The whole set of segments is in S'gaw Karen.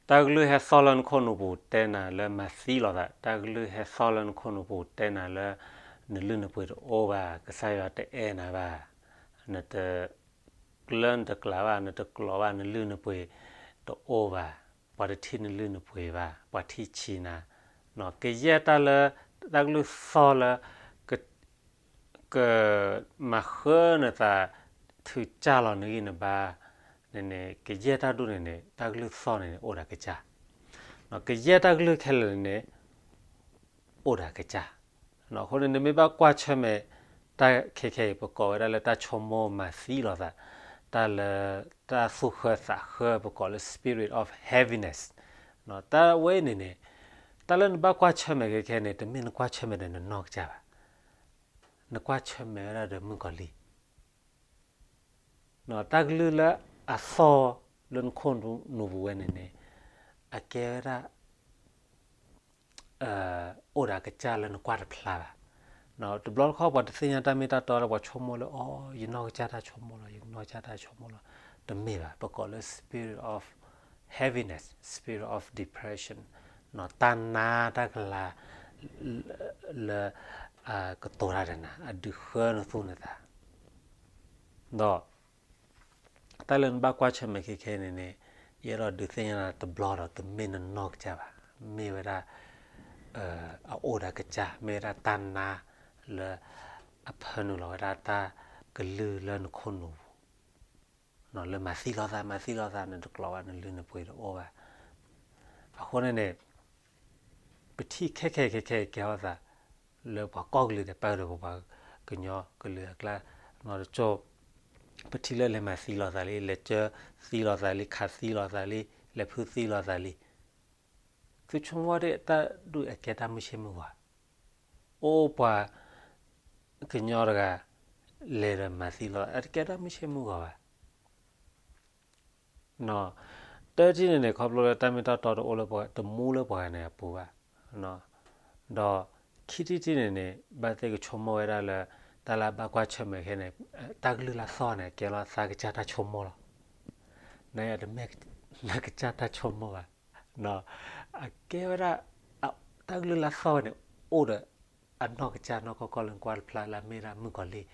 တၢ်ကလုၢ်ဟဲသီၣ်လၢနခိၣ်နူာ်ပူၤတဲနၤလၢမၤသံလီၤသး, တၢ်ကလုၢ်ဟဲသီၣ်လၢနခိၣ်နူာ်ပူၤတဲနၤလၢ နလုၢ်နပှ့ၤတအိၣ်ဘၣ်, ကစၢ်ယွၤတအဲၣ်နၤဘၣ်, နတ ကျၢၢ်နတကျးဘၣ်, နတကျိၤဘၣ်, နလုၢ်နပှ့ၤတအိၣ်ဘၣ်, ပှၤတထံၣ်နလုၢ်နပှ့ၤဘၣ်, ပှၤထံၣ်ဆံးနၤ, ကယဲၢ်တၢ်လၢ တၢ်ကလုၢ်သီၣ်လၢ က ကမၤဃၢနသး ထုးကၢ်လီၤနဂံၢ်နဘါန့ၣ်န့ၣ် ကယဲၢ်တၢ်ဒူၣ်န့ၣ်န့ၣ် တၢ်ကလုၢ်သီၣ်န့ၣ်န့ၣ် အိၣ်ဒီးကစၢ်, ကယဲၢ်တၢ်ကလုၢ်ခဲလၢာ်န့ၣ်န့ၣ် အိၣ်ဒီးကစၢ်. အဃိန့ၣ် နမ့ၢ်ဘၣ်ကွၢ်ဆၢၣ်မဲာ် တၢ်ခဲခဲအံၤ ပကိးဝဲဒၣ်လၢတၢ်ဆိကမိၣ်မၤသံလီၤသး, တၢ်လၢ တၢ်သူၣ်ဃၢသးဃၢ ပကိးလၢ spirit of heaviness တၢ်ဝဲန့ၣ်န့ၣ် တၢ်လၢနဘၣ်ကွၢ်ဆၢၣ်မဲာ်ခဲခဲန့ၣ် တမ့ၢ်နကွၢ်ဆၢၣ်မဲာ်ဒီးနနီၢ်ကစၢ်ဘၣ်, နကွၢ်ဆၢၣ်မဲာ်ဝဲဒၣ်ဒီးမုၣ်ကီၤလံၢ် တၢ်ကလုၢ်လၢအသီၣ်လၢနခိၣ်နူာ်ပူၤဝဲန့ၣ်န့ၣ် အကဲဝဲဒၣ် အိၣ်ဒီးကစၢ်လၢနကွၢ်တဖျါဘၣ်. တဘျီတခီၣ်ပှၤတသ့ၣ်ညါတၢ်မ့ၢ်တၢ်တီလၢပှၤဆိကမိၣ်လၢ အီ ယနီၢ်ကစၢ်တၢ်ဆိကမိၣ်လီၤ, ယနီၢ်ကစၢ်တၢ်ဆိကမိၣ်လီၤ, တမ့ၢ်ဘၣ်, ပကိးလၢ spirit of heaviness, spirit of depression တၢ်နါတၢ်ကလၤ လၢ ကတိၤတၢ်ဒီးနၤ, အဒုးဃၢနသူၣ်နသး ဒီး တၢ်လၢနဘၣ်ကွၢ်ဆၢၣ်မဲာ်ခဲခဲန့ၣ်န့ၣ် ယအဲၣ်ဒိးဒုးသ့ၣ်ညါနၤတဘျီဒီး တမ့ၢ်နနီၢ်ကစၢ်ဘၣ်, မ့ၢ်ဝဲဒၣ် အအိၣ်ဒီးကစၢ်, မ့ၢ်ဝဲဒၣ်တၢ်နါလၢ အဖၢနုာ်လီၤဝဲဒၣ်တၢ်ကလုၢ်လၢနခိၣ်နူာ်ပူၤ လၢမၤသံလီၤသး, မၤသံလီၤသး, နတကျိၤဘၣ်, နလုၢ်နပှ့ၤတအိၣ်ဘၣ်. အဃိန့ၣ်န့ၣ် ပထံၣ်ခဲခဲခဲခဲကဲထီၣ်သး လၢပှၤကိးကလုာ်ဒဲး ပၢၢ်ဒီးပပှၤကညီကလုာ်အကျါ, တကီၢ် ပထံၣ်လၢလဲၤမၤသံလီၤသးလံ, လဲၤကၢသံလီၤသးလံ, ခးသံလီၤသးလံ, လဲၤဖုသံလီၤသးလံ. သုဆိကမိၣ်ဒၣ်တၢ်ဒူၣ်အကဲတၢ်မုၢ်ဆ့ၣ်မုၢ်ဂီၤ, အိၣ်ပှၤကညီတဂၤ လဲၤဒီးမၤသံလီၤ, အတကဲတၢ်မုၢ်ဆ့ၣ်မုၢ်ဂီၤဘၣ်. တထံၣ်န့ၣ်န့ၣ် ခီဖျိလၢတၢ်မ့ၢ်တၢ်တီတအိၣ်လၢပှၤ, တမူလၢပှၤဂၤန့ၣ်အပူၤဘၣ်. ဒီးခံထံၣ်တထံၣ်န့ၣ်န့ၣ် ဘၣ်သ့ၣ်ကဆိကမိၣ်ဝဲဒၣ်လၢ တၢ်လၢအဘၣ်ကွၢ်ဆၢၣ်မဲာ်ခဲန့ၣ် တၢ်ကလုၢ်လၢအသီၣ်န့ၣ် ကဲလီၤသးကစၢ်တၢ်ဆိကမိၣ်လီၤ. နတမ့ၢ်နကစၢ်တၢ်ဆိကမိၣ်ဘၣ်. အကဲဝဲဒၣ် တၢ်ကလုၢ်လၢအသီၣ်ဝဲန့ၣ် အိၣ်ဒီး အနီၢ်ကစၢ်နီၢ်ကီၢ်ကီၢ်လၢနကွၢ်တဖျါလၢအမ့ၢ်ဒၣ်မုၣ်ကီၤလံၢ်,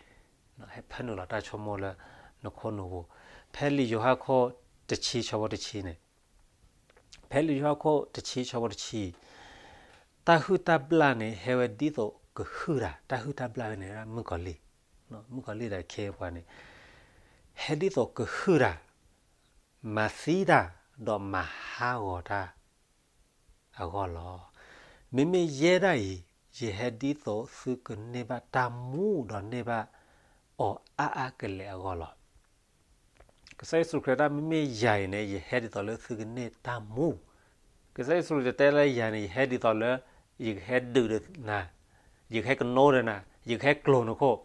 ဟဲဖၢနုာ်လီၤတၢ်ဆိကမိၣ်လၢနခိၣ်နူာ်ပူၤ. ဖဲလံာ်ယိၤဟၣ်ခိၣ်တဆံဆၢဖိတဆံန့ၣ်, ဖဲလံာ်ယိၤဟၣ်ခိၣ်တဆံဆၢဖိတဆံ, တၢ်ဟုၣ်တၢ်ဘျၣ်န့ၣ် ဟဲဝဲဒ်သိးကဟုၣ်တၢ်, တၢ်ဟုၣ်တၢ်ဘျၣ်ဝဲန့ၣ် မုၣ်ကီၤလံၢ်, မုၣ်ကီၤလံၢ်ဒီးအခ့အပှၤန့ၣ် ဟဲဒ်သိးကဟုၣ်တၢ်, မၤသံတၢ်, ဒီးမၤဟးဂီၤတၢ် အဂီၢ်လီၤ. မ့မ့ၢ်ယဲဒၣ်အံၤ, ယဟဲဒ်သိးသုကန့ၢ်ဘၣ်တၢ်မူဒီးန့ၢ်ဘၣ်အီၤအါအါကလဲာ်အဂီၢ်လီၤ. ကစၢ်ယ့ၣ်ၡူးခရံာ်တၢ်မ့မ့ၢ်ယၤအံၤန့ၣ် ယဟဲဒ်သိးလၢသုကန့ၢ်တၢ်မူ, ကစၢ်ယ့ၣ်ၡူးခရံာ်တတဲလၢယၤန့ၣ် ယဟဲဒ်သိးလၢ ယကဟဲဒုးနၤ, ယကဟဲကနိဒီးနၤ, ယကဟဲကျိၤနခိၣ်,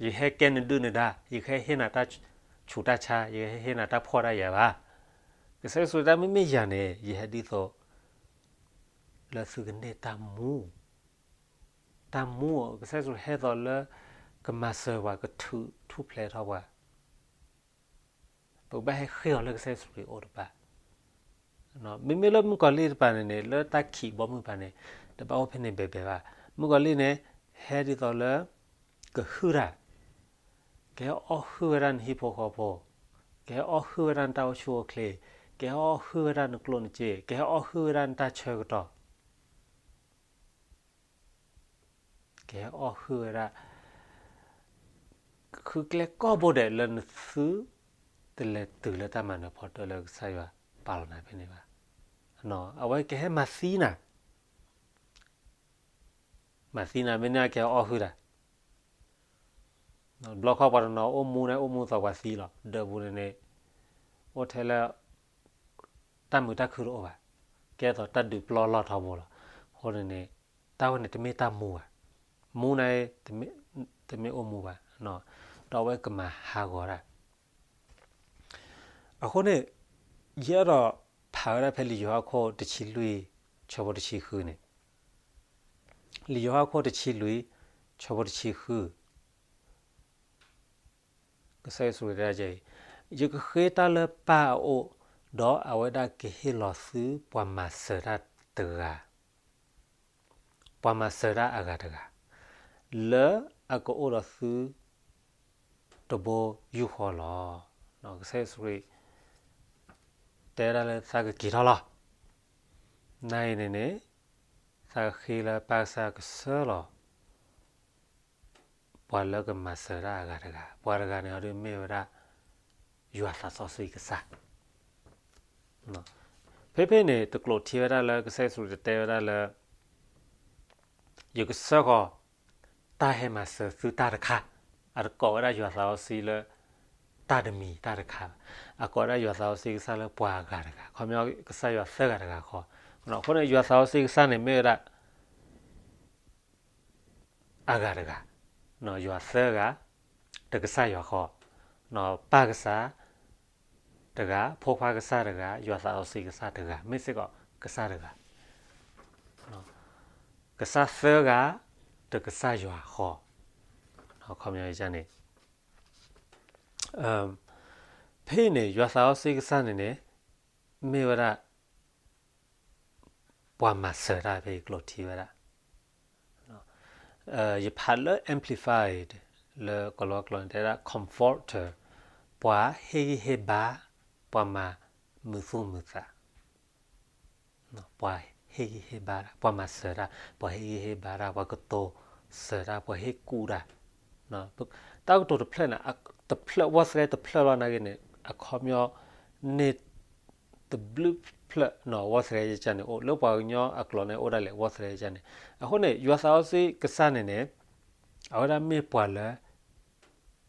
ယဟဲကဲနဒုၣ်နဒါ, ယကဟဲဟ့ၣ်နၤတၢ်ဆူးတၢ်ဆါ, ယကဟဲဟ့ၣ်နၤတၢ်ဖှီၣ်တၢ်ယာ်ဘၣ်. ကစၢ်ယ့ၣ်ၡူးတၢ်မ့မ့ၢ်ယၤန့ၣ် ယဟဲဒ်သိး လၢသုကန့ၢ်တၢ်မူ, တၢ်မူအီၤ ကစၢ်ယ့ၣ်ၡူးဟဲဒ်သိးလၢ ကမၤစၢၤပှၤ ကထုးထူၣ်ဖျဲးထီၣ်ပှၤ ပကဘၣ်ဟဲဃ့ၢ်အီၤလၢကစၢ်ယ့ၣ်ၡူးခရံာ်အအိၣ်တဖၣ်. မ့မ့ၢ်လၢမုၣ်ကီၤလံၢ်တဖၣ်န့ၣ်န့ၣ် လၢတၢ်ခံးဘီမုၢ်တဖၣ်န့ၣ် တဘၣ်အိၣ်ဖဲန့ၣ်ဘဲဘဲဘၣ်. မုၣ်ကီၤလံၢ်န့ၣ် ဟဲဒ်သိးလၢ ကဟုၣ်တၢ်, ကဟဲအီၣ်ဟုၣ်ဝဲဒၣ်နဟံၣ်ဖိဃီဖိ, ကဟဲအီၣ်ဟုၣ်ဝဲဒၣ်နတၢ်အိၣ်ဆူၣ်အိၣ်ချ့, ကဟဲအီၣ်ဟုၣ်ဝဲဒၣ်နကျိၣ်နစ့, ကဟဲအီၣ်ဟုၣ်ဝဲဒၣ်နတၢ်ဆၢကတီၢ် ကဟဲအီၣ်ဟုၣ်ဝဲဒၣ် ဃုကျဲကိးဘိဒဲးလၢနသု တလဲၤတုၤလၢတၢ်မၤနၢၤဖီတၢၢ်လၢကစၢ်ယွၤပာ်လီၤနၤဖဲန့ၣ်ဘၣ်. အဝဲကဟဲမၤသံနၤ, မၤသံနၤ မ့ၢ်န့ၢ်ကဟဲအီၣ်ဟုၣ်တၢ် ဘျီခီပှၤတနီၤအိၣ်မူန့ၣ် အိၣ်မူသိးပှၤသံလီၤ. ဒၢးပူၤန့ၣ်န့ၣ် အိၣ်ထဲလၢ တၢ်မုာ်တၢ်ခုတအိၣ်ဘၣ်, ကဲသိးတၢ်ဒုးပျီလီၢ်ထီဘိလီၤ. အဃိန့ၣ်န့ၣ် တၢ်ဝဲန့ၣ်တမ့ၢ်တၢ်မူဘၣ်. မူန့ၣ် တမ့ၢ်အိၣ်မူဘၣ်, ဒီးအဝဲကမၤဟးဂီၤတၢ် အဃိန့ၣ် ယအဲၣ်ဒိးဖးဝဲဒၣ်ဖဲလံာ်ယိၤဟၣ်ခိၣ်တဆံလွံၢ် ဆၢဖိတဆံဃုန့ၣ်, လံာ်ယိၤဟၣ်ခိၣ်တဆံလွံၢ် ဆၢဖိတဆံဃု, ကစၢ်ယ့ၣ်ၡူးခရံာ်တဲဒ်အံၤ, ယကဃ့တၢ်လၢပၢ်အအိၣ် ဒီးအဝဲဒၣ်ကဟ့ၣ်လီၤသုပှၤမၤစၢၤတၢ်တဂၤ, ပှၤမၤစၢၤတၢ်အဂၤတဂၤ, လၢအကအိၣ်ဒီးသု တဘိယူၢ်ဃီလီၤ. ကစၢ်ယ့ၣ်ၡူးခရံာ် တဲဒၣ်လၢသးကက့ၤထီၣ်လီၤ. နာ်အံၤန့ၣ်န့ၣ် သးဃ့လၢပၢ်ကစၢ်ကဆှၢလီၤ ပှၤလၢကမၤစၢၤတၢ်အဂၤတဂၤ, ပှၤတဂၤန့ၣ်အဒိမ့ၢ်ဝဲဒၣ် ယွၤသးစီဆှံကစၢ်. ဖဲဖဲန့ၣ် တကျိးထံဝဲဒၣ်လၢကစၢ်ယ့ၣ်ၡူးခရံာ်တတဲဝဲဒၣ်လၢ ယကဆှၢဃီၤ တၢ်ဟဲမၤစၢၤသုတၢ်တခါ, အတကိးဝဲဒၣ်ယွၤသးစီဆှံလၢ တၢ်တမံၤတၢ်တခါဘၣ်. အကိးဝဲဒၣ်ယွၤသးစီဆှံကစၢ်လၢပှၤအဂၤတဂၤ, ခီပညီကစၢ်ယွၤသၢဂၤတဂၤဃီ. အဃိန့ၣ် ယွၤသးစီဆှံကစၢ်န့ၣ်မ့ၢ်ဝဲဒၣ် အဂၤတဂၤ, ယွၤသၢဂၤ, တကစၢ်ယွၤဃီ, ပၢ်ကစၢ်တဂၤ, ဖိခွါကစၢ်တဂၤ, ယွၤသးစီဆှံကစၢ်တဂၤ, မ့ၢ်စ့ၢ်ကီးကစၢ်တဂၤ, ကစၢ်သၢဂၤ, တကစၢ်ယွၤဃီ, ခီပညီန့ၣ် ဖဲအံၤန့ၣ် ယွၤသးစီဆှံကစၢ်န့ၣ်န့ၣ် မ့ၢ်ဝဲဒၣ် ပှၤမၤစၢၤတၢ် ဖဲအံၤကျိးထံဝဲဒၣ်, ယဖးလၢ Amplified လၢကလီကလီန့ၣ် တဲဒၣ် Comforter, ပှၤဟ့ၣ်ဂံၢ်ဟ့ၣ်ဘါ, ပှၤမၤမုာ်သူၣ်မုာ်သး ပှၤဟ့ၣ်ဂံၢ်ဟ့ၣ်ဘါတၢ်, ပှၤမၤစၢၤတၢ်, ပှၤဟ့ၣ်ဂံၢ်ဟ့ၣ်ဘါတၢ်, ပှၤကတိၤစၢၤတၢ်, ပှၤဟ့ၣ်ကူၣ်တၢ်, တၢ်ကတိၤတဖျၢၣ်န့ၣ်, တဖျၢၣ် ဝီသရဲတဖျၢၣ်လီၤနာ်က့န့ၣ် အခီပညီန့ၣ် တဘျုးဖျၢၣ်နီၤ ဝီသရဲယကန့ၣ် အိၣ်လၢပှၤကညီအကျိာ်န့ၣ် အိၣ်ဒၣ်လဲာ် ဝီသရဲယကန့ၣ်. အဃိန့ၣ် ယွၤသးစီဆှံကစၢ်န့ၣ်န့ၣ် အဝဲဒၣ်မ့ၢ်ပှၤလၢ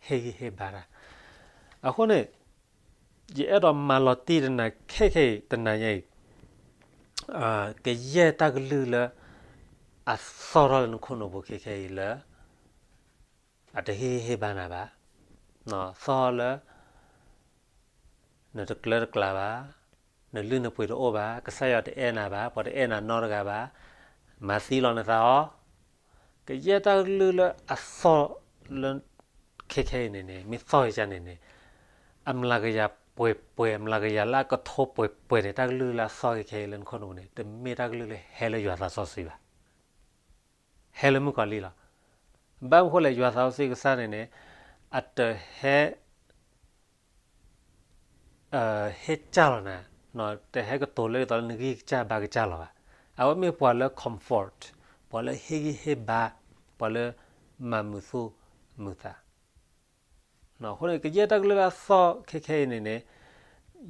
ဟ့ၣ်ဂံၢ်ဟ့ၣ်ဘါတၢ်. အဃိန့ၣ် ယအဲၣ်ဒိးမၤလီၤတံၢ်တနၤခဲခဲအံၤ တနၤညါအံၤ ကယဲၢ်တၢ်ကလုၢ်လၢ အသီၣ်ထီၣ်လၢနခိၣ်နူာ်ပူၤခဲခဲအံၤလၢ အတဟ့ၣ်ဂံၢ်ဟ့ၣ်ဘါနၤဘၣ်. သီၣ်လၢ နတကျၢတကျါဘၣ်, နလုၢ်နပှ့ၤတအိၣ်ဘၣ်, ကစၢ်ယွၤတအဲၣ်နၤဘၣ်, ပှၤတအဲၣ်နၤနီတဂၤဘၣ်, မၤသံလီၤနသးအီၤ, ကယဲၢ်တၢ်ကလုၢ်လၢအသီၣ်လၢ ခဲခဲအံၤန့ၣ်န့ၣ် မ့ၢ်သီၣ်ယကန့ၣ်န့ၣ် အမျးကယၤပှဲၤပှဲၤ အမျးကယၤလၢအကထိပှဲၤပှဲၤန့ၣ် တၢ်ကလုၢ်လၢအသီၣ်ခဲခဲအံၤလၢနခိၣ်နူာ်န့ၣ် တမ့ၢ်တၢ်ကလုၢ်လၢဟဲလၢယွၤသးစီဆှံဘၣ်. ဟဲလၢမုၣ်ကီၤလံၢ်လီၤ. ဘၣ်မနုၤအဃိလဲၣ် ယွၤသးစီဆှံကစၢ်န့ၣ်န့ၣ် အတဟဲ ဟ့ၣ်ကၢ်လီၤနၤ, တဟဲကတိၤလၢဒ်သိးလၢနဂံၢ်ကစၢ်ဘါကစၢ်လီၤဘၣ်. အဝဲမ့ၢ်ပှၤလၢ comfort, ပှၤလၢဟ့ၣ်ဂံၢ်ဟ့ၣ်ဘါ, ပှၤလၢမၤမုာ်သူၣ်မုာ်သး အဃိန့ၣ် ကယဲၢ်တၢ်ကလုၢ်လၢအသီၣ်ခဲခဲအံၤန့ၣ်န့ၣ်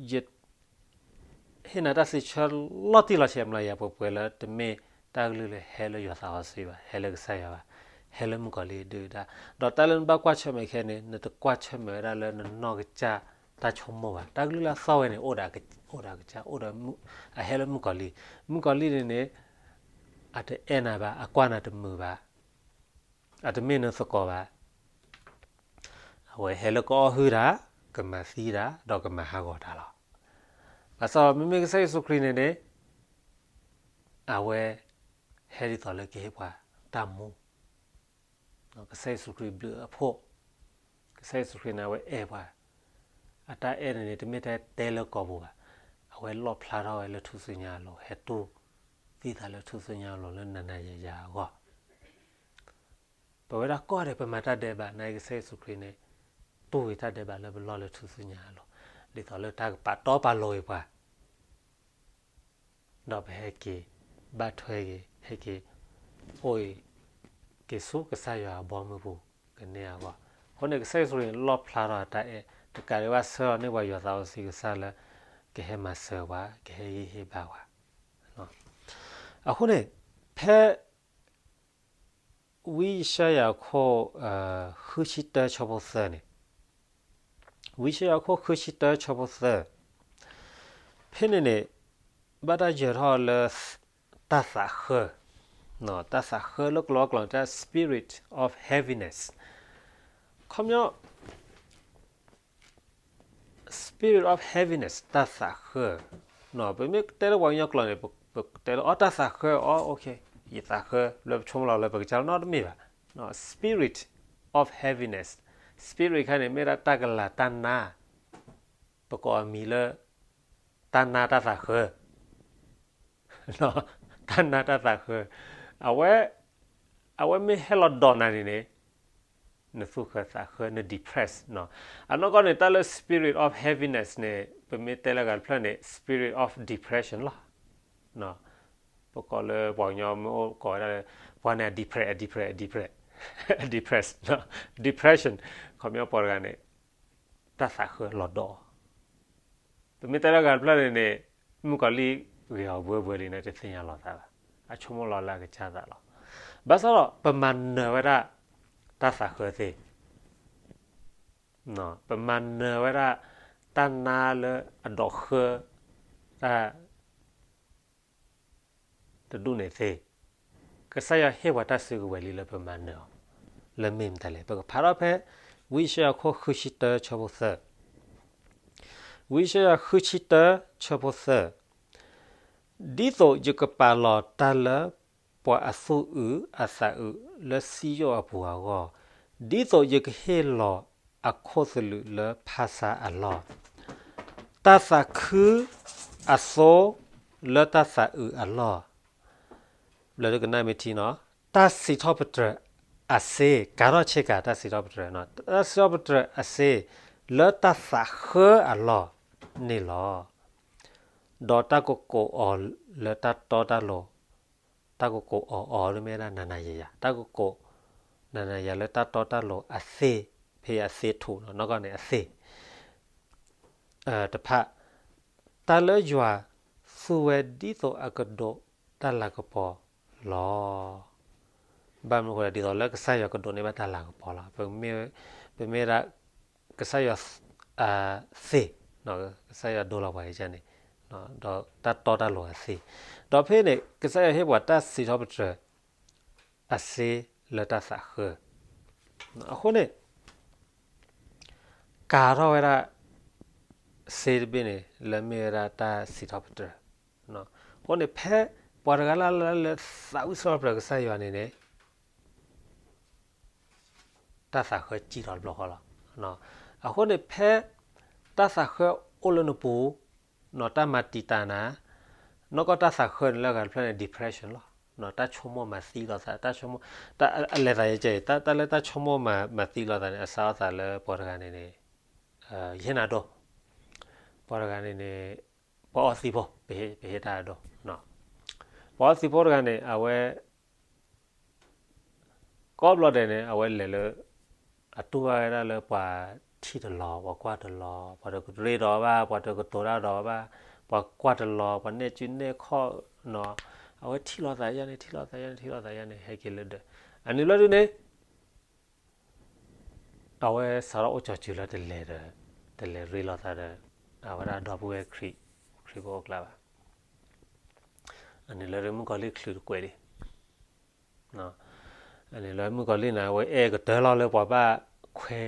ယ ဟ့ၣ်နၤတၢ်စံးဆၢလီၤတံၢ်လီၤဆဲး မျးကယၤပှဲၤပှဲၤလၢတမ့ၢ်တၢ်ကလုၢ်လၢဟဲလၢယွၤသးစီဆှံဘၣ်, ဟဲလၢကစၢ်ယွၤဘၣ်, ဟဲလၢမုၣ်ကီၤလံၢ်ဒုၣ်ဒါ. ဒီးတၢ်လၢနဘၣ်ကွၢ်ဆၢၣ်မဲာ်ခဲန့ၣ် နတကွၢ်ဆၢၣ်မဲာ်ဝဲဒၣ်လၢနနီၢ်ကစၢ်တၢ်ဆိကမိၣ်ဘၣ်. တၢ်ကလုၢ်လၢအသီၣ်ဝဲန့ၣ် အိၣ်ဒီးကစၢ်, အိၣ်ဒီး အဟဲလၢမုၣ်ကီၤလံၢ်, မုၣ်ကီၤလံၢ်န့ၣ်န့ၣ် အတအဲၣ်နၤဘၣ်, အကွၢ်နၤတမုာ်ဘၣ်, အတမ့ၢ်နသကိးဘၣ်. အဝဲဟဲလၢကအီၣ်ဟုၣ်တၢ်, ကမၤသံတၢ်, ဒီးကမၤဟးဂီၤတၢ်လီၤ. ဘၣ်ဆၣ်မ့မ့ၢ်ကစၢ်ယ့ၣ်ၡူးခရံာ်န့ၣ်န့ၣ် အဝဲဟဲဒ်သိးလၢကဟ့ၣ်ပှၤတၢ်မူ, ကစၢ်ယ့ၣ်ၡူးခရံာ်ဘျုးအဖှိၣ်, ကစၢ်ယ့ၣ်ၡူးခရံာ်န့ၣ် အဝဲအဲၣ်ပှၤ, အတၢ်အဲၣ်န့ၣ်န့ၣ် တမ့ၢ်တၢ်တဲလၢကိာ်ပူၤဘၣ်, အဝဲလီၣ်ဖျါထီၣ်ဝဲလၢထူၣ်စုညါအလိၤ, ဟဲတူၢ်သံသးလၢထူၣ်စုညါအလိၤလၢနၤနၤယၤယၤအဂီၢ် ပဝဲဒၣ်ကိးဂၤဒဲး ပမၤတၢ်ဒဲးဘး နာ်က့ကစၢ်ယ့ၣ်ၡူးခရံာ်န့ၣ် တူၢ်ဝဲတၢ်ဒဲးဘးလၢပလီၢ်လၢထူၣ်စုညါအလိၤ, ဒ်သိးလၢတၢ်ကပာ်တီပာ်လိၤက့ၤပှၤ, ဒီးပဟဲက့ၤဘၣ်ထွဲက့ၤ, ဟဲက့ၤအိၣ်က့ၤဆူကစၢ်ယွၤအဘီအမုၢ်ပူၤကန့ၢ်အဂီၢ်. အဃိန့ၣ် ကစၢ်ယ့ၣ်ၡူးခရံာ်န့ၣ် လီၣ်ဖျါထီၣ်အတၢ်အဲၣ်, တကးဒံးဘၣ်ဆှၢလီၤန့ၢ်ပှၤယွၤသးစီဆှံကစၢ်လၢ ကဟဲမၤစၢၤပှၤ, ကဟဲဟ့ၣ်ဂံၢ်ဟ့ၣ်ဘါပှၤ. အဃိန့ၣ် ဖဲ ဝံယၡါယၤအခိၣ် ဃုဆံတၢ ဆၢဖိသၢန့ၣ်, ဝံယၡါယၤအခိၣ်ဃုဆံတၢ ဆၢဖိသၢ, ဖဲန့ၣ်န့ၣ် ဘၣ်တၢ်ယၢၤထီၣ်လၢ တၢ်သးဃၢ, တၢ်သးဃၢလၢကလီကလီ တၢ် spirit of heaviness, ခီပညီ spirit of heaviness တၢ်သးဃၢ, ပမ့ၢ်တဲလၢပှၤကညီကျိာ်န့ၣ် ပတဲလၢ အီ တၢ်သးဃၢ အီ ယသးဃၢလၢပဆိကမိၣ်လီၤလၢပကစၢ်လီၤနီတမ့ၢ်ဘၣ်. spirit of heaviness, spirit ခါန့ၣ် မ့ၢ်ဒၣ်တၢ်ကလၤတၢ်နါ, ပကိးအမံၤလၢ တၢ်နါတၢ်သးဃၢ, တၢ်နါတၢ်သးဃၢ, အဝဲ, အဝဲမ့ၢ်ဟဲလီၤဒိးနၤန့ၣ်န့ၣ်, နသူၣ်ဃၢသးဃၢ န depress နီၤ. အနီၢ်ကီၢ်န့ၣ် တၢ်လၢ spirit of heaviness န့ၣ် ပမ့ၢ်တဲလၢဂၤတဖျၢၣ်န့ၣ် spirit of depression လီၤ. ပကိးလၢပှၤကညီမ့ၢ်အိၣ်ကိးဝဲဒၣ်လၢ ပှၤန့ၣ် အ depress, အ depress, အ depress, depression, depression, ခီပညီပှၤတဂၤန့ၣ် တၢ်သးဃၢလီၤဒိး ပမ့ၢ်တဲလၢဂၤတဖျၢၣ်န့ၣ်န့ၣ်, မုၣ်ကီၤလံၢ်ဂ့ၤအီၤဘှဲဘှဲလံန့ၣ် တသ့ၣ်ညါလီၤသးဘၣ်, အဆိကမိၣ်လီၤလၢအကစၢ်သးလီၤ. ဘၣ်ဆၣ်ဒီး ပမၤနၢၤဝဲဒၣ် တၢ်သးဃၢသ့, ပမၤနၢၤဝဲဒၣ် တၢ်နါလၢအဒိးဃၢ တၢ် တဒူၣ်န့ၣ်သ့, ကစၢ်ယွၤဟ့ၣ်ပှၤတၢ်စုကဝဲၤလံလၢပမၤနၢၤအီၤ, လၢမ့ၢ်မတၤလဲၣ်. ပကဖးထီၣ်ဖဲ ဝံယၡါယၤခိၣ်ဃုဆံတၢဆၢဖိသၢ, ဝံယၡါယၤဃုဆံတၢဆၢဖိသၢ, ဒ်သိးယကပာ်လီၤတၢ်လၢပှၤအသူၣ်အုးအသးအုးလၢစံယိၣ်အပူၤအဂီၢ်, ဒ်သိးယကဟ့ၣ်လီၤအခိၣ်သလုးလၢဖၣ်ဆါအလီၢ်, တၢ်သးခုအသိလၢတၢ်သးအုးအလီၢ်, လၢဒုကနၣ်မ့ၢ်ထံနီၤ, တၢ်စံးထီၣ်ပတြၢၤအစ့, ကၤထီၣ်ဆ့ကၤ တၢ်စံးထီၣ်ပတြၢၤ, တၢ်စံးထီၣ်ပတြၢၤအစ့ လၢတၢ်သးဃၢအလီၢ်န့ၣ်လီၤ. ဒီးတၢ်ကကိးအီၤလၢတၢ်တီတၢ်လိၤ, တၢ်ကကိးအီၤအီၤ မ့ၢ်ဝဲဒၣ်နၤနၤယၤယၤ, တၢ်ကကိးနၤနၤယၤလၢတၢ်တီတၢ်လိၤအသ့, ဖဲအသ့ထူၣ်နီၤ, နီၢ်ကီၢ်န့ၣ်အသ့ တဖၣ်, တၢ်လၢယွၤသူဝဲဒ်သိးအကဒိးတၢ်လၤကပီၤလီၤ. ဘၣ်မနုၤအဃိလဲၣ်, ဒ်သိးလၢကစၢ်ယွၤကဒိးန့ၢ်ဘၣ်တၢ်လၤကပီၤလီၤ. ပမ့ၢ်, ပမ့ၢ်ဒၣ် ကစၢ်ယွၤသ့, ကစၢ်ယွၤဒိလီၤပှၤန့ၣ်, ဒီးတၢ်တီတၢ်လိၤအသ့, ဒီးဖဲန့ၣ် ကစၢ်ယွၤဟ့ၣ်ပှၤတၢ်စံးထီၣ်ပတြၢၤအစ့လၢတၢ်သးဃၢ အဃိန့ၣ် ကၤထီၣ်ဝဲဒၣ် စ့တဘ့ၣ်န့ၣ် လၢမ့ၢ်ဝဲဒၣ်တၢ်စံးထီၣ်ပတြၢၤ, အဃိန့ၣ် ဖဲပှၤတဂၤလၢ်လၢ်လၢသးဝံၣ်စံးထီၣ်ပတြၢၤကစၢ်ယွၤန့ၣ်န့ၣ် တၢ်သးဃၢစံၣ်ထီၣ်တဘျီဃီလီၤ. အဃိန့ၣ် ဖဲတၢ်သးဃၢအိၣ်လၢနပူၤ, တၢ်မၤတံာ်တာ်နၤ, နီၢ်ကီၢ်တၢ်သးဃၢန့ၣ်လၢဂၤတဖျၢၣ်န့ၣ် depression လီၤ. တၢ်ဆိကမိၣ်မၤသံလိာ်သး, တၢ်ဆိကမိၣ်, အလဲၤသးယဲကဲအံၤ, တၢ်လၢတၢ်ဆိကမိၣ်မၤသံလိာ်သးန့ၣ် အစးထီၣ်သးလၢပှၤတဂၤန့ၣ်န့ၣ် ယဟ့ၣ်နၤဒိ, ပှၤတဂၤန့ၣ်န့ၣ် ပှၤအီသံးဖိ, ပဟ့ၣ်တၢ်အဒိ, ပှၤအီသံးဖိတဂၤန့ၣ် အဝဲ ကိးဘျီဒဲးန့ၣ် အဝဲလဲၤလၢ အတူၢ်ဘၣ်ဝဲဒၣ်လၢပှၤထံၣ်တလီၤ, ပှၤကွၢ်တလီၤ, ပှၤတကရ့ဒီးဘၣ်, ပှၤတကတိၤတၢ်ဒီးဘၣ်, ပှၤကွၢ်တလီၤ, ပှၤနဲၣ်စုနဲၣ်ခီၣ်နီၤ, အဝဲထံၣ်လိာ်သးယါန့ၣ် ထံၣ်လိာ်သးယါန့ၣ် ထံၣ်လိာ်သးယါန့ၣ် ဟဲက့ၤလၢဒၢး, အနုာ်လၢဒုန့ၣ် အဝဲစးထီၣ်အိၣ်ကၠီၤစုၤလၢတလဲၤဒီး, တလဲၤရ့လိာ်သးဒီး အဝဲဒၣ်ဒီပုၢ်ဝဲၢ်ခရံာ်, ခရံာ်ဖိအိၣ်ကျါဘၣ်. အနုာ်လၢဒုမုၣ်ကီၤလံၢ်ချုးတကွဲးလံ. အနုာ်လၢမုၣ်ကီၤလံၢ်န့ၣ် အဝဲအဲၣ်ကတၢၢ်လီၤလၢပှၤဘၣ်ခွဲ,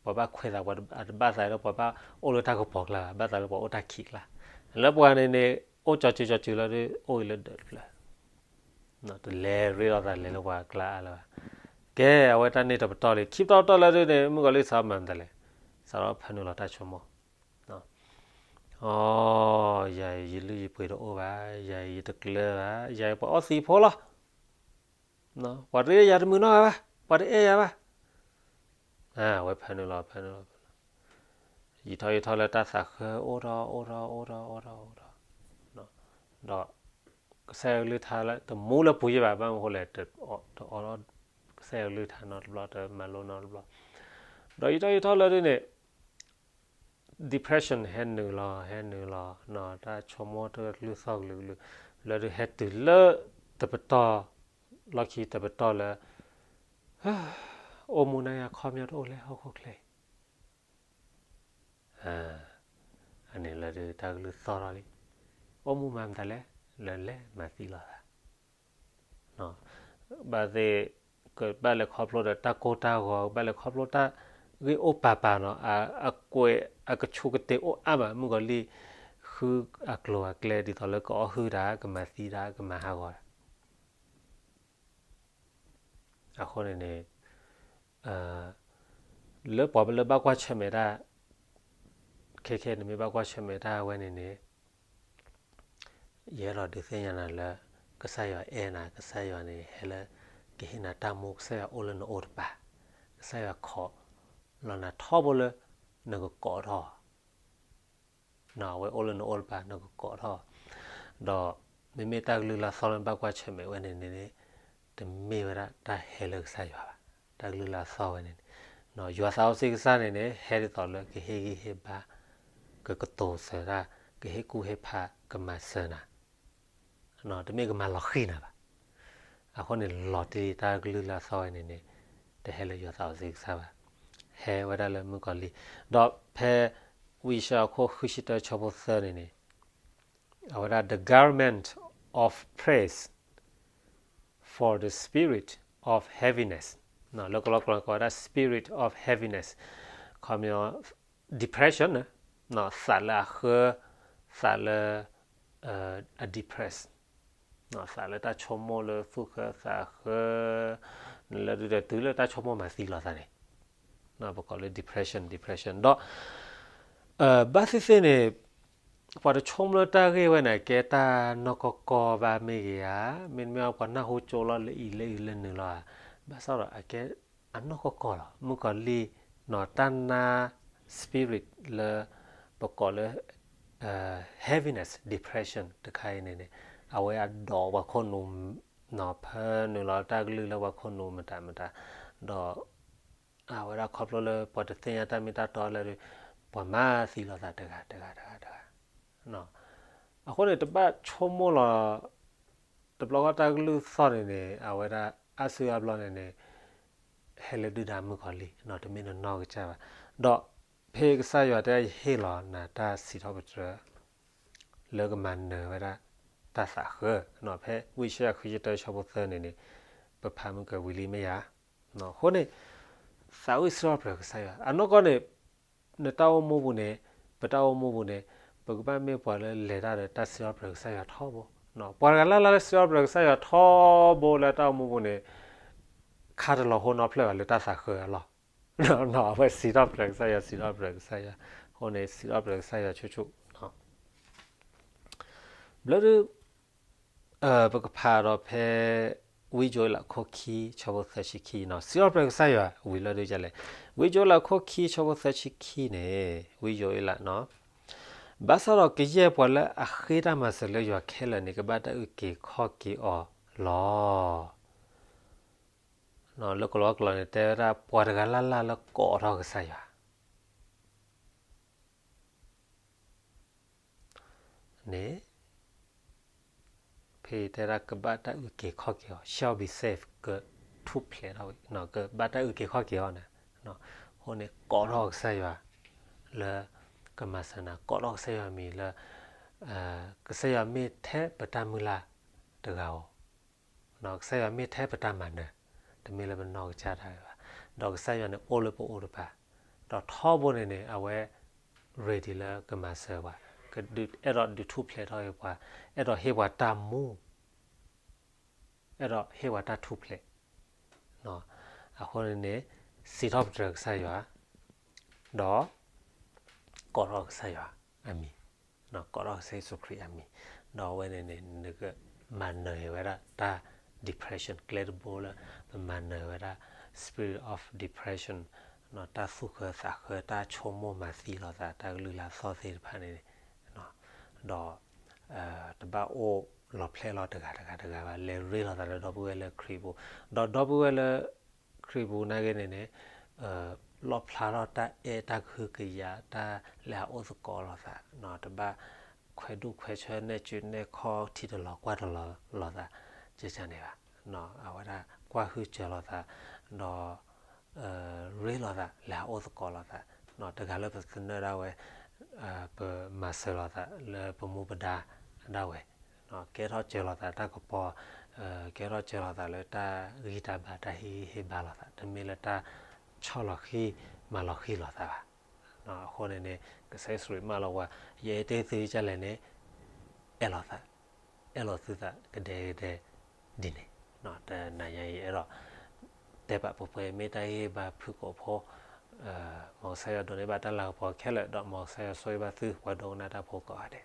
ပှၤဘၣ်ခွဲးသး, ပှၤတဘၣ်သးလၢပှၤဘၣ်အိၣ်လၢတၢ်ကပီၤကျါဘၣ်, ဘၣ်သးလၢပှၤအိၣ်တၢ်ခံးကျါ, လၢပှၤန့ၣ်န့ၣ် အိၣ်ကၠီၤစုၤကၠီၤစုၤလီၤဒု အိၣ်အံၤလၢဒၢးတဖျၢၣ် တလဲၤရ့လိာ်သးလဲၤလၢပှၤကျါအါလၢၤဘၣ်. ကဲ အဝဲတၢ်န့ၣ်တပတီၢ်လံ, ခံပတီၢ်တပတီၢ်လၢဒုန့ၣ် မုၣ်ကီၤလံၢ်စးထီၣ်မၤမတၤလဲၣ်, စးထီၣ်ဖၢနုာ်လီၤတၢ်ဆိကမိၣ်, အိ ယၤအံၤယလုၢ်ယပှ့ၤတအိၣ်ဘၣ်, ယၤအံၤယတကျၢၤဘၣ်, ယၤအံၤပှၤအီသံးဖိလီၤ. ပှၤတအဲၣ်ယၤတမုာ်နီတဂၤဘၣ်, ပှၤတအဲၣ်ယၤဘၣ်. အဝဲဖၢနုာ်လီၤ ဖၢနုာ်လီၤ, ယံာ်ထီၣ်ယံာ်ထီၣ်လၢတၢ်သးဃၢအိၣ်ထီၣ်အိၣ်ထီၣ်အိၣ်ထီၣ်အိၣ်ထီၣ်, ဒီး ကစၢ်ယွၤကလုၢ်ကထါတမူလၢပူၤယဲဘၣ်, ဘၣ်မနုၤအဃိလဲၣ်, တအီထီၣ်ကစၢ်ယွၤကလုၢ်ကထါနီတဘျီ, တမၤလိနီတဘျီ, ဒီးယံာ်ထီၣ်ယံာ်ထီၣ်လၢဒုန့ၣ် depression ဟဲနုာ်လီၤ ဟဲနုာ်လီၤ, တၢ်ဆိကမိၣ်တကလုၢ်သီၣ်ကလုာ်ကလုာ်, လၢဒုဟဲတုၤလၢတပတီၢ်, လီၢ်ခံတပတီၢ်လၢ အိၣ်မူနါယၤခီပညီတအိၣ်လၢဟီၣ်ခိၣ်ချၢအံၤ အန့ၣ်လၢဒုတၢ်ကလုၢ်သီၣ်ထီၣ်လံ, အိၣ်မူမၤမတၤလဲၣ်, လၢလဲၤမၤသံလိာ်သး, ဘၣ်သ့ၣ် ကဘၣ်လဲၤခီဖျိဒီးတၢ်ကိၢ်တၢ်ဂီၤ, ကဘၣ်လဲၤခီဖျိတၢ်ဂ့ၢ်အိၣ်ပာ်ပာ်နီၤ, အကွဲးအကဆူးကတ့ၤအိၣ်အါမး, မုၣ်ကီၤလံၢ်ဃုအကျိၤအကျဲဒ်သိးလၢကအီၣ်ဟုၣ်တၢ်, ကမၤသံတၢ်, ကမၤဟးဂီၤတၢ် အဃိန့ၣ်န့ၣ် လၢပှၤလၢဘၣ်ကွၢ်ဆၢၣ်မဲာ်တၢ်, ခဲခဲန့ၣ်မ့ၢ်ဘၣ်ကွၢ်ဆၢၣ်မဲာ်တၢ်ဝဲန့ၣ်န့ၣ်, ယအဲၣ်ဒိးဒုးသ့ၣ်ညါနၤလၢ ကစၢ်ယွၤအဲၣ်နၤ, ကစၢ်ယွၤန့ၣ် ဟဲလၢ ကဟ့ၣ်နၤတၢ်မူ, ကစၢ်ယွၤအိၣ်လၢနအိၣ်တပၤ, ကစၢ်ယွၤခိးလီၤနၤထီဘိလၢ နကကိးထီၣ် အဝဲအိၣ်လၢနအိၣ်တပၤ နကကိးထီၣ်, ဒီးမ့မ့ၢ်တၢ်ကလုၢ်လၢ်သီလၢနဘၣ်ကွၢ်ဆၢၣ်မဲာ်ဝဲန့ၣ်န့ၣ် တမ့ၢ်ဝဲဒၣ်တၢ်ဟဲလၢကစၢ်ယွၤဘၣ်. တၢ်ကလုၢ်လၢ်သီဝဲန့ၣ်န့ၣ် ယွၤသးစီဆှံကစၢ်န့ၣ်န့ၣ် ဟဲဒ်သိးလၢကဟ့ၣ်ဂံၢ်ဟ့ၣ်ဘါ, ကကတိၤစၢၤတၢ်, ကဟ့ၣ်ကူၣ်ဟ့ၣ်ဖး, ကမၤစၢၤနၤ တမ့ၢ်ကမၤလီၤဃံၤနၤဘၣ်. အဃိန့ၣ် လီၤတံၢ်တၢ်ကလုၢ်လၢ်သီဝဲန့ၣ်န့ၣ် တဟဲလၢယွၤသးစီဆှံကစၢ်ဘၣ်, ဟဲဝဲဒၣ်လၢမုၣ်ကီၤလံၢ်. ဒီးဖဲ ဝံယၡါယၤအခိၣ်ဃုဆံတၢ ဆၢဖိသၢန့ၣ်န့ၣ် အဝဲဒၣ် the garment of praise for the spirit of heaviness, လၢကလီကလီကိးဝဲဒၣ် spirit of heaviness, ခီပညီ depression, သးလၢအဃၢ, သးလၢ အ depress, သးလၢတၢ်ဆိကမိၣ်လၢသူၣ်ဃၢသးဃၢ, လၢဒုးဒီးတုၤလၢတၢ်ဆိကမိၣ်မၤသံလိာ်သးန့ၣ် ပကိးလၢ depression, depression. ဒီး ဘၣ်သ့ၣ်သ့ၣ်န့ၣ် ပှၤတဆိကမိၣ်လၢတၢ်ဂ့ၢ်ဝဲန့ၣ် ကဲတၢ်နီၢ်ကီၢ်ကီၢ်ဘၣ်မ့ၢ်ဂ့ၤဧါ, မ့တမ့ၢ် ပှၤနၢ်ဟူကၠိလီၤလၢအံၤလၢအံၤလၢနုာ်လီၤဧါ, ဘၣ်ဆၣ်ဒီးအကဲအနီၢ်ကီၢ်ကီၢ်လီၤ. မုၣ်ကီၤလံၢ်န့ၣ် တၢ်နါ spirit လၢ ပကိးလၢ heaviness, depression တခါအံၤန့ၣ်န့ၣ် အဝဲအဒိးပှၤခိၣ်နူာ် ဖၢနုာ်လီၤတၢ်ကလုၢ်လၢပှၤခိၣ်နူာ်မတၤမတၤ, ဒီး အဝဲဒၣ်ခီဖျိလၢပှၤတသ့ၣ်ညါတၢ်မ့ၢ်တၢ်တီလၢ ပှၤမၤသံလိာ်သးတဂၤတဂၤတဂၤတဂၤ. အဃိန့ၣ် တဘၣ်ဆိကမိၣ်လီၤ, တဘျီဃီတၢ်ကလုၢ်သီၣ်န့ၣ်န့ၣ် အဝဲဒၣ်အါစုအါဘျီန့ၣ်န့ၣ် ဟဲလၢဒုၣ်ဒါမုၣ်ကီၤလံၢ်, တမ့ၢ်နနီၢ်ကစၢ်ဘၣ်. ဒီးဖဲကစၢ်ယွၤတဲယဟ့ၣ်လီၤနၤတၢ်စံးထီၣ်ပတြၢၤ လၢကမၤနၢၤဝဲဒၣ်တၢ်သးဃၢ, ဖဲဝံယၡါယၤဃုဆံတၢ ဆၢဖိသၢန့ၣ်န့ၣ် ပဖးမုၢ်ကဝံၤလံမ့ၢ်ဧါ. အဃိန့ၣ် သးဝံၣ်စံးထီၣ်ပတြၢၤကစၢ်ယွၤ. အနီၢ်ကီၢ်န့ၣ် နတၢ်အိၣ်မူပူၤန့ၣ်, ပတၢ်အိၣ်မူပူၤန့ၣ် ပကဘၣ်မ့ၢ်ပှၤလၢလဲၤတၢ်ဒီးတၢ်စံးထီၣ်ပတြၢၤကစၢ်ယွၤထီဘိ. ပှၤတဂၤလၢ်လၢ်လၢစံးထီၣ်ပတြၢၤကစၢ်ယွၤထီဘိလၢတၢ်အိၣ်မူပူၤန့ၣ် ခါတလီၤဟိနီဖျၢၣ်ဘၣ်လၢတၢ်သးဃၢအလီၢ်. အဝဲစံးထီၣ်ပတြၢၤကစၢ်ယွၤ, စံးထီၣ်ပတြၢၤကစၢ်ယွၤ, အဃိန့ၣ် စံးထီၣ်ပတြၢၤကစၢ်ယွၤဆူၣ်ဆူၣ် ဘျီဒုး ပကဖးဒီးဖဲ ဝံယိၤအ့လးခိၣ်ခံ ဆၢဖိသၢဆံခံနီၤ, စံးထီၣ်ပတြၢၤကစၢ်ယွၤဝံၤလီၤဒုးဒ်လဲၣ်. ဝံယိၤအ့လးခိၣ်ခံ ဆၢဖိသၢဆံခံန့ၣ် ဝံယိၤအ့လးနီၤ, ဘၣ်ဆၣ်ဒီးကယဲၢ်ပှၤလၢအဃ့တၢ်မၤစၢၤလၢယွၤခဲလၢာ်န့ၣ် ကဘၣ်တၢ်အုၣ်က့ၤခီၣ်က့ၤအီၤလီၤ. လၢကလီကလီန့ၣ် တဲဝဲဒၣ်ပှၤတဂၤလၢ်လၢ်လၢကိးထီၣ်ကစၢ်ယွၤ န့ၣ် ဖဲတဲဒၣ်ကဘၣ်တၢ်အုၣ်က့ၤခီၣ်က့ၤအီၤ shall be saved ကထူၣ်ဖျဲးထီၣ်ဝဲ, ကဘၣ်တၢ်အုၣ်က့ၤခီၣ်က့ၤအီၤန့ၣ်, အဃိန့ၣ် ကိးထီၣ်ကစၢ်ယွၤ လၢကမၤစၢၤနၤ, ကိးထီၣ်ကစၢ်ယွၤမံၤလၢ ကစၢ်ယွၤမ့ၢ်ထဲပတၢ်မုၢ်လၢ်တဂၤဧိၤ ကစၢ်ယွၤမ့ၢ်ထဲပတၢ်မၤနၢၤ, တမ့ၢ်လၢပနီၢ်ကစၢ်ဒၣ်ဝဲဘၣ်, ဒီးကစၢ်ယွၤန့ၣ်အိၣ်လၢပအိၣ်တပၤ, ဒီးထီဘိန့ၣ်န့ၣ် အဝဲ ready လၢကမၤစၢၤပှၤ, အဲၣ်ဒိးဒုးထူၣ်ဖျဲးထီၣ်က့ၤပှၤ, အဲၣ်ဒိးဟ့ၣ်ပှၤတၢ်မူ, အဲၣ်ဒိးဟ့ၣ်ပှၤတၢ်ထူၣ်ဖျဲး, အဃိန့ၣ်န့ၣ် စံးထီၣ်ပတြၢၤကစၢ်ယွၤ, ဒီး ကိးထီၣ်ကစၢ်ယွၤအမံၤ, ကိးထီၣ်ကစၢ်ယ့ၣ်ၡူးခရံာ်အမံၤ, ဒီးအဝဲန့ၣ်န့ၣ် နကမၤနၢၤဝဲဒၣ်တၢ် depression ကျဲတဘိလၢ ပမၤနၢၤဝဲဒၣ် spirit of depression တၢ်သူၣ်ဃၢသးဃၢ တၢ်ဆိကမိၣ်မၤသံလိာ်သး တၢ်ကလုၢ်လၢ်သီၣ်သ့ၣ်တဖၣ်န့ၣ်, ဒီး တဘၣ်အိၣ်လီၤဖျဲၣ်လီၤတဂၤတဂၤတဂၤဘၣ်, လဲၤရ့လိာ်သးဒီးဒီပုၢ်ဝဲၢ်လၢခရံာ်ပူၤ, ဒီးဒီပုၢ်ဝဲၢ်လၢ ခရံာ်ပူၤနာ်က့န့ၣ်န့ၣ် လီၣ်ဖျါထီၣ်တၢ်အဲၣ်တၢ်ကဟုကယာ် တၢ်လၢအအိၣ်သကိးလိာ်သး, တဘၣ်ခွဲးဒူၣ်ခွဲးဆၢ နဲၣ်စၢၤနဲၣ်ခီ ထံတလီၤကွၢ်တလီၤလိာ်သး ကကန့ၣ်ဘၣ်, အဝဲဒၣ်ကွၢ်ဟုစၢၤလိာ်သး, ဒီး ရ့လိာ်သး လဲၤဟးအိၣ်သကိးလိာ်သး, တဂၤလၢပသနၢၣ်ဒၣ်ဝဲ, ပမၤစၢၤလိာ်သးလၢပမူပဒါဒၣ်ဝဲ, ကဲထီၣ်စၢၤလိာ်သးတၢ်ကပီၤ, ကဲထီၣ်စၢၤလိာ်သးလၢတၢ်ဂံၢ်တၢ်ဘါ တၢ်ဟ့ၣ်ဂံၢ်ဟ့ၣ်ဘါလိာ်သး, တမ့ၢ်လၢတၢ်ဆီၣ်လီၤဃံၤမၤလီၤဃံၤလိာ်သးဘၣ်. အဃိန့ၣ်န့ၣ် ကစၢ်ယ့ၣ်ၡူးခရံာ်မၢလီၤပှၤ, ယအဲၣ်တ့ၢ်သုဒ်လဲၣ်န့ၣ်, အဲၣ်လိာ်သး, အဲၣ်လိာ်သုသးကဒဲကဒဲဒ်န့ၣ်, တနၤညါအံၤအဲၣ်ဒိး တဲဘၣ်ပှဲၤပှဲၤ မ့ၢ်တၢ်ဂံၢ်ဘါဖုၣ်ကိာ်ဖိ, မ်ကစၢ်ယွၤဒိးန့ၢ်ဘၣ်တၢ်လၤကပီၤခဲလၢာ် ဒီးမ်ကစၢ်ယွၤဆိၣ်ဂ့ၤဘၣ်သုပှၤဒိကနၣ်တၢ်ဖိကိးဂၤဒဲး.